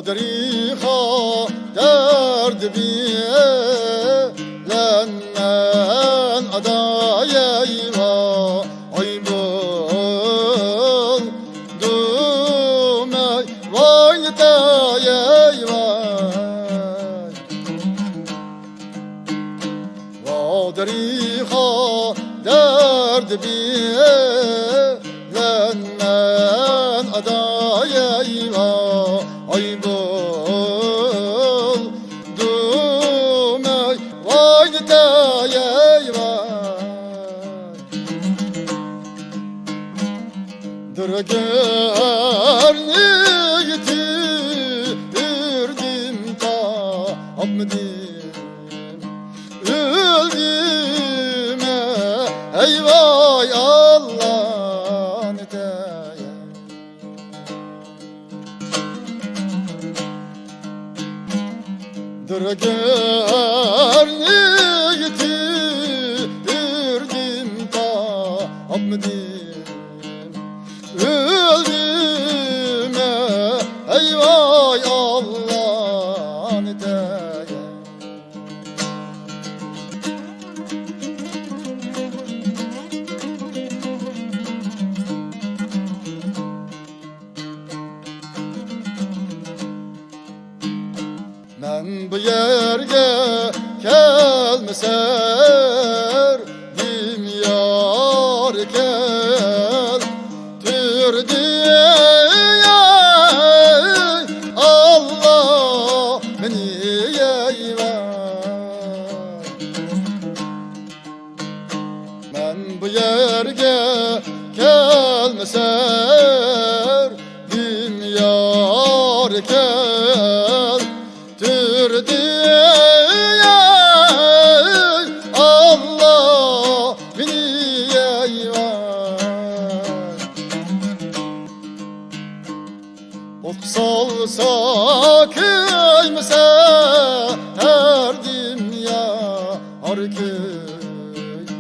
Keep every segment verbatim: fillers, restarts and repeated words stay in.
دەرىخا دەردى بىلەن مەن ئادايەيۋا، ئاي بولدۇم ئەي ۋاي نېتەيەيۋاي. ۋادىرىخا دەردى بىلەن مەن ئادايەيۋا، ئاي بولدۇم ئەي ۋاي نېتەيەيۋا. دۈرگەرنى يېتىردىم تاپمىدىم، ئۆلدۈم ئەي ۋاي ئاللانى دەي. دۈرگەرنى يېتىردىم تاپمىدىم، ئۆلدۈم ئەي ۋاي ئاللانى دەي. مەن بۇ يەرگە كەلمىسەر، دىم يار كەلتۈردى ئەي ئاللا مېنى ئەي ۋاي. مەن بۇ يەرگە كەلمىسەر، دىم يار كەلتۈردى ئەي ئاللا مېنى ئەي ۋاي. ئوتقا سالسا كۆيمىسە ھەر دىم يار كۆيدۈردى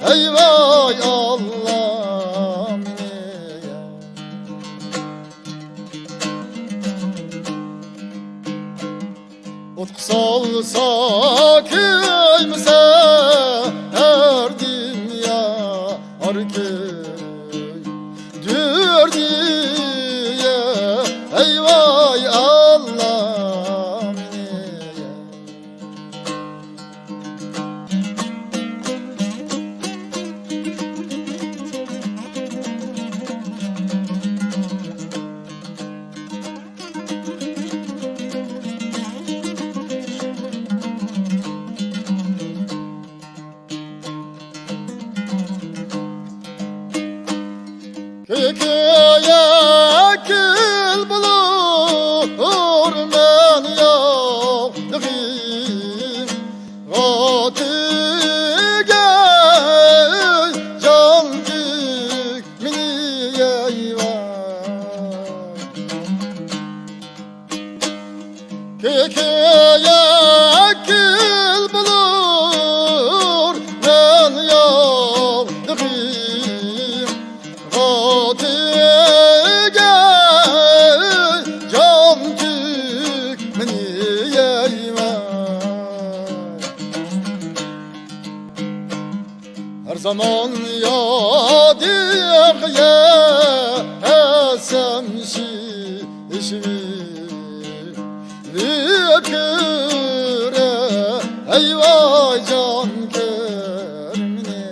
ئەي ۋاي ئاللام. ئوتقا سالسا كۆيمىسە ھەر دىم يار كۆيدۈردى ئەي ۋاي ئاللام. كۆكۈيەكىل بولۇر مەن ياغدىغىم غاتىگەي جان تۈگمىنى ئەي ۋاي. كۆكۈيەكىل بولۇر مەن ياغدىغىم غاتىگەي جان تۈگمىنى ئەي ۋاي. ھەر زامان يادىغا يەتسەم شېئىرىڭنى كۆرە ئەي ۋاي جان كۆرمىنى.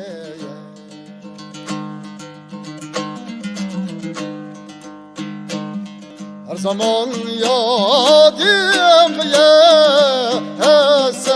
ھەر زامان يادىغا يەتسەم